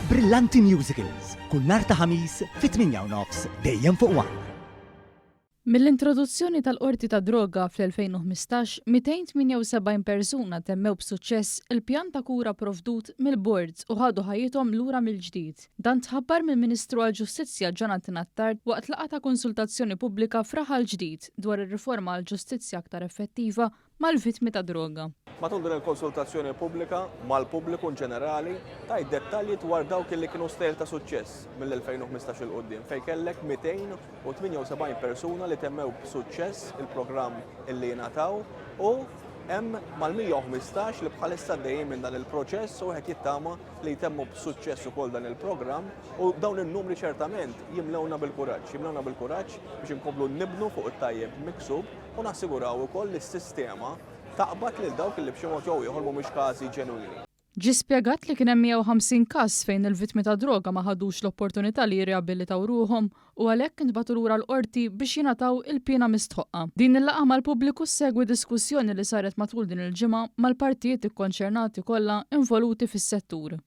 Brillanti Musicals, kull nhar ta' Ħamis fit-8:30 dejjem fuq One. Mill-introduzzjoni tal-Qorti tad-Droga fl-2015, 278 persuna temmew b'suċċess il-pjan ta' kura provdut mill-Bord u ħadu ħajjithom lura mill-ġdid. Dan tħabbar mill-Ministru għall-Ġustizzja Jonathan Attard waqt laqgħa ta' konsultazzjoni pubblika f'Raħal Ġdid dwar ir-riforma għal ġustizzja aktar effettiva mal-vittmi tad-droga. Matul din il-konsultazzjoni pubblika mal-pubbliku inġenerali, tajt dettalji dwar dawk li kienu stejjer ta' suċċess mill-2015 'il quddiem fejn kellek 278 persuna li temmew b'suċċess il-programm illi jingħataw u hemm mal-115 li bħalissa għaddejjin minn dan il-proċess u wieħed jittama li jtemmu b'suċċess ukoll dan il-programm u dawn in-numri ċertament jimlewna bil-kuraġġ, jimlewna bil-kuraġġ biex inkomplu nibnu fuq it-tajjeb miksub u nassiguraw ukoll li s-sistema taqbad lil dawk li b'xi mod jew ieħor mhumiex każi ġenwini. Ġie spjegat li kien hemm 150 każ fejn il-vittmi tad-droga ma ħadux l-opportunità li jirriabilitaw ruħhom u għalhekk intbagħtu lura l-Qorti biex jingħataw il-piena mistħoqqa. Din il-laqgħa mal-pubbliku ssegwi diskussjoni li saret matul din il-ġimgħa mal-partijiet ikkonċernati kollha involuti fis-settur.